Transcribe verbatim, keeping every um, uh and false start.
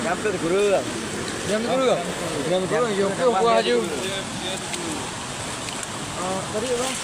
Nyam teukureueng. Nyam teukureueng. Nyam teukureueng, yue kuah laju. Ah, tadi, Bang?